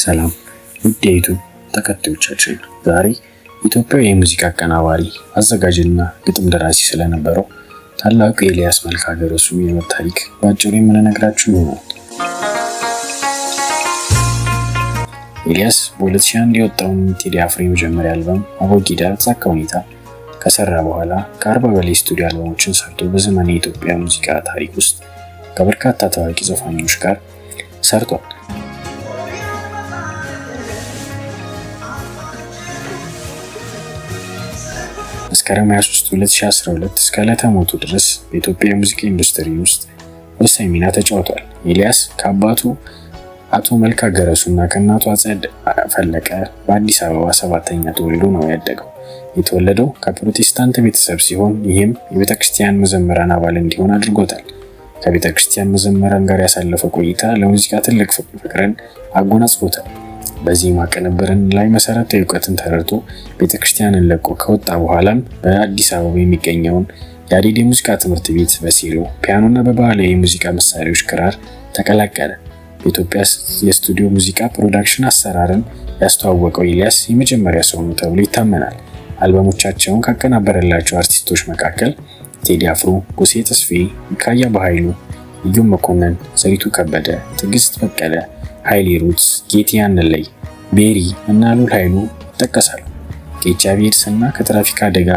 ሰላም ውድ የ YouTube ተከታዮቻችን፣ ዛሬ ኢትዮጵያዊ የሙዚቃ አቀናባሪ፣ አዘጋጅና ግጥም ደራሲ ስለነበረው ታላቁ የኤልያስ መልካ ገረሱ የሕይወት ታሪክ በአጭሩ የምንነግራችሁ ይሆናል። ኤልያስ በ2001 የወጣውን ቴዲ አፍሮ የመጀመሪያ አልበም አቦጊዳ በተሳካ ሁኔታ ከሰራ በኋላ ከ40 በላይ ስቱዲዮ አልበሞችን ሰርቶ በዘመናዊ የኢትዮጵያ ሙዚቃ ታሪክ ውስጥ ከበርካታ ታዋቂ ዘፋኞች ጋር ሰርቷል። መስከረም 23 2012 እስከ ዕለተ ሞቱ ድረስ በኢትዮጵያ የሙዚቃ ኢንዱስትሪ ውስጥ ወሳኝ ሚና ተጫውቷል። ኤልያስ ከአባቱ አቶ መልካ ገረሱ እና ከእናቱ አጸድ ፈለቀ በአዲስ አበባ ሰባተኛ ተወልዶ ነው ያደገው። የተወለደው ከፕሮቴስታንት ቤተሰብ ሲሆን ይህም የቤተ ክርስቲያን መዘምራን አባል እንዲሆን አድርጎታል። ከቤተ ክርስቲያን መዘምራን ጋር ያሳለፈው ቆይታ ለሙዚቃ ትልቅ ፍቅርን አጎናጽፎታል። በዚህ ማቀነበርን ላይ መሰረታዊ እውቀትን ተረድቶ ቤተክርስቲያንን ለቆ ከወጣ በኋላም በአዲስ አበባ የሚገኘውን ያሬድ የሙዚቃ ትምህርት ቤት በሴሎ፣ ፒያኖና በባህላዊ የሙዚቃ መሳሪያዎች ክራር ተቀላቀለ። በኢትዮጵያ የስቱዲዮ ሙዚቃ production አሰራርን ያስተዋወቀው ኤልያስ የመጀመሪያ ሰው ነው ተብሎ ይታመናል። አልበሞቻቸውን ካቀናበረላቸው አርቲስቶች መካከል ቴዲ አፍሮ፣ ጎሳዬ ተስፋዬ፣ ሚካያ በኃይሉ፣ ኢዮብ መኮንን፣ ዘሪቱ ከበደ፣ ትዕግስት በቀለ፣ ሃይሌ ሩትስ፣ ጌቴ አንለይ፣ ቤሪ እና ሉል ኃይሉ ይጠቀሳሉ። ከኤች አይ ቪ ኤድስ እና ከትራፊክ አደጋ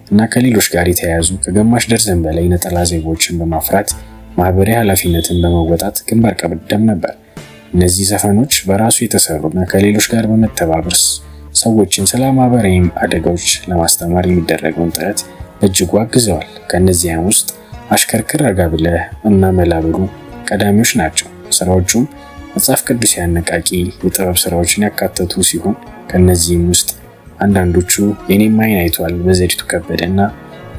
እና ከሌሎች ጋር የተያያዙ ከግማሽ ደርዘን በላይ ነጠላ ዜማዎችን በማፍራት ማህበራዊ ኃላፊነትን በመወጣት ግንባር ቀደም ነበር። እነዚህ ዘፈኖች በራሱ የተሰሩና ከሌሎች ጋር በመተባበር ሰዎችን ስለ ማህበራዊ አደጋዎች ለማስተማር የሚደረገውን ጥረት በእጅጉ አግዘዋል። ከእነዚያም ውስጥ አሽከርክር ረጋ ብለህ እና መላ በሉ ቀዳሚዎች ናቸው። ስራዎቹም መጽሐፍ ቅዱስ ያነቃቂ የጥበብ ስራዎችን ያካተቱ ሲሆን ከእነዚህም ውስጥ አንዳንዶቹ የኔም አይን አይቷል በዘሪቱ ከበደ እና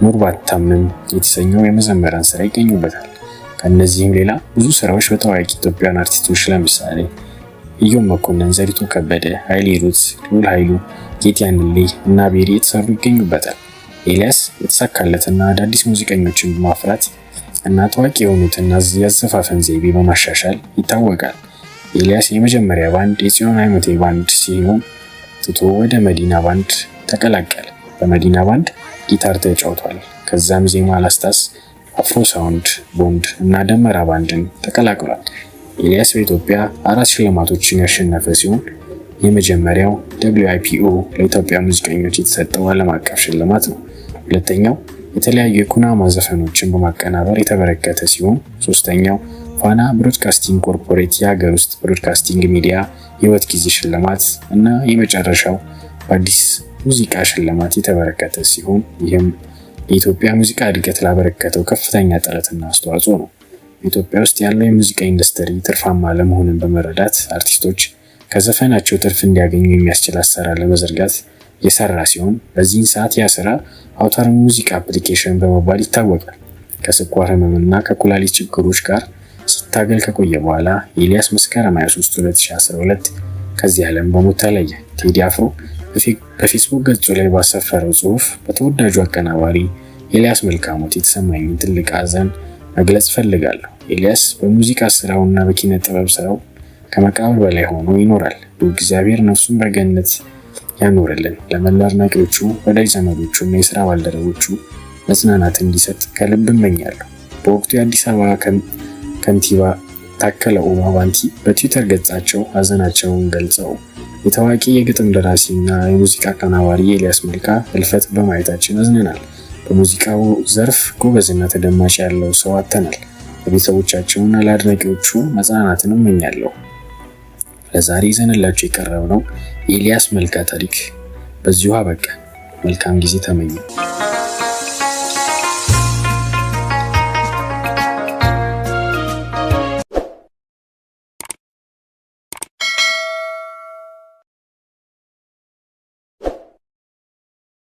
ኑር ባታምንም የተሰኘው የመዘመራን ስራ ይገኙበታል። ከእነዚህም ሌላ ብዙ ስራዎች በታዋቂ ኢትዮጵያውያን አርቲስቶች ለምሳሌ ኢዮብ መኮንን፣ ዘሪቱ ከበደ፣ ሃይሌ ሩትስ፣ ሉል ኃይሉ፣ ጌቴ አንለይ እና ቤሪ የተሰሩ ይገኙበታል። ኤልያስ የተሳካለትና አዳዲስ ሙዚቀኞችን በማፍራት እና ታዋቂ የሆኑትን የአዘፋፈን ዘይቤ በማሻሻል ይታወቃል። ኤልያስ የመጀመሪያ ባንድ የጽዮን ሃይማኖቴ ባንድ ሲሆን ትቶ ወደ መዲና ባንድ ተቀላቀለ። በመዲና ባንድ ጊታር ተጫውቷል። ከዛም ዜማ ላስታስ፣ አፍሮ ሳውንድ ቦንድ እና ደመራ ባንድን ተቀላቅሏል። ኤልያስ በኢትዮጵያ 4 ሽልማቶችን ያሸነፈ ሲሆን የመጀመሪያው WIPO ለኢትዮጵያ ሙዚቀኞች የተሰጠው ዓለም አቀፍ ሽልማት ነው። ሁለተኛው የተለያዩ የኩናማ ዘፈኖችን በማቀናበር የተበረከተ ሲሆን ሶስተኛው ፋና ብሮድካስቲንግ ኮርፖሬት የሀገር ውስጥ broadcasting ሚዲያ የህይወት ጊዜ ሽልማት እና የመጨረሻው በአዲስ ሙዚቃ ሽልማት የተበረከተ ሲሆን ይህም ለኢትዮጵያ ሙዚቃ እድገት ላበረከተው ከፍተኛ ጥረትና አስተዋጽኦ ነው። በኢትዮጵያ ውስጥ ያለው የሙዚቃ ኢንዱስትሪ ትርፋማ አለመሆንን በመረዳት አርቲስቶች ከዘፈናቸው ትርፍ እንዲያገኙ የሚያስችል አሰራር ለመዘርጋት የሰራ ሲሆን በዚህን ሰዓት ያ ስራ አውታር ሙዚቃ application በመባል ይታወቃል። ከስኳር ህመምና ከኩላሊት ችግሮች ጋር ሲታገል ከቆየ በኋላ ኤልያስ መስከረም 23 2012 ከዚህ ዓለም በሞት ተለየ። ቴዲ አፍሮ በፌስቡክ ገጹ ላይ ባሰፈረው ጽሑፍ በተወዳጁ አቀናባሪ ኤልያስ መልካ ሞት የተሰማኝን ትልቅ ሐዘን መግለጽ እፈልጋለሁ። ኤልያስ በሙዚቃ ስራውና በኪነ ጥበብ ስራው ከመቃብር በላይ ሆኖ ይኖራል። እግዚአብሔር ነፍሱን በገነት ያኖርልን። ለመላ አድናቂዎቹ፣ ወዳጅ ዘመዶቹ እና የስራ ባልደረቦቹ መጽናናት እንዲሰጥ ከልብ እመኛለሁ። በወቅቱ የአዲስ አበባ ከንቲባ ታከለ ኡማ ባንቲ በትዊተር ገጻቸው ሐዘናቸውን ገልጸው የታዋቂ የግጥም ደራሲ እና የሙዚቃ አቀናባሪ ኤልያስ መልካ ህልፈት በማየታችን አዝነናል። በሙዚቃው ዘርፍ ጎበዝና ተደማጭ ያለው ሰው አጥተናል። ለቤተሰቦቻቸውና ለአድናቂዎቹ መጽናናትን እመኛለሁ። ለዛሬ ይዘንላችሁ የቀረብነው የኤልያስ መልካ ታሪክ በዚሁ አበቃ። መልካም ጊዜ ተመኘሁ።